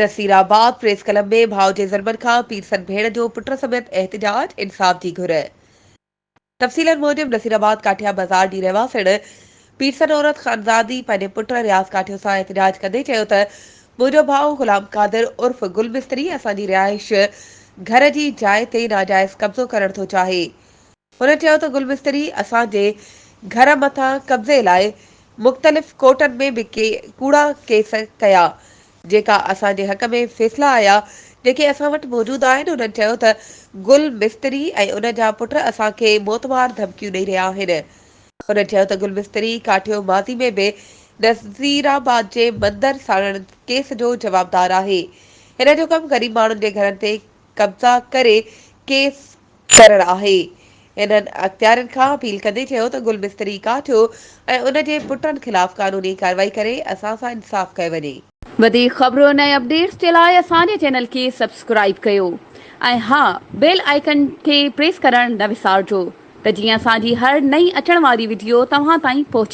Nasirabad press club ۾ ڀاء جي ظلمن کان پيرسن ڀيڻ جو پٽ سميت احتجاج، انصاف جي گهر. تفصيلن موجب نصيرآباد ڪاٺيا بازار جي رهواسڻ پيرسن عورت خانزادي پنهنجي پٽ رياض ڪاٺيو سان احتجاج ڪندي چيو ته منهنجو ڀاء غلام قادر عرف گل مستري اسان جي رهائش گهر جي جاء تي ناجائز قبضو ڪرڻ ٿو چاهي. هن چيو ته گل مستري اسان جي گهر مٿان قبضي لاء مختلف ڪورٽن ۾ به ڪي ڪوڙا ڪيس ڪيا جيڪا اسان جي حق ۾ فيصلا آيا جيڪي اسان وٽ موجود آهن هنن چيو ته گل مستري ۽ ان جا پٽ اسان کي موتمار ڌمڪيون ڏئي رهيا آهن هنن چيو ته گل مستري ڪاٺيو ماضي ۾ به نصيرآباد جي مندر ساڙڻ ڪيس جو جوابدار آهي هن جو ڪم غريب ماڻهن جي گهرن تي قبضا ڪري ڪيس ڪرڻ آهي. هنن اختيارين کان اپيل ڪندي چيو ته گل مستري ڪاٺيو ۽ ان جي پٽن خلاف قانوني ڪارروائي ڪري اسان سان انصاف ڪيو وڃي. وڌيڪ خبرن ۽ اپڊيٽس جي لاء اسان جي چينل کي سبسڪرائيب ڪيو ۽ ها بيل آئيڪن کي پريس ڪرڻ نه وسارجو ته جيئن اسان جي هر نئين اچڻ واري وڊيو توهان تائين پهچي.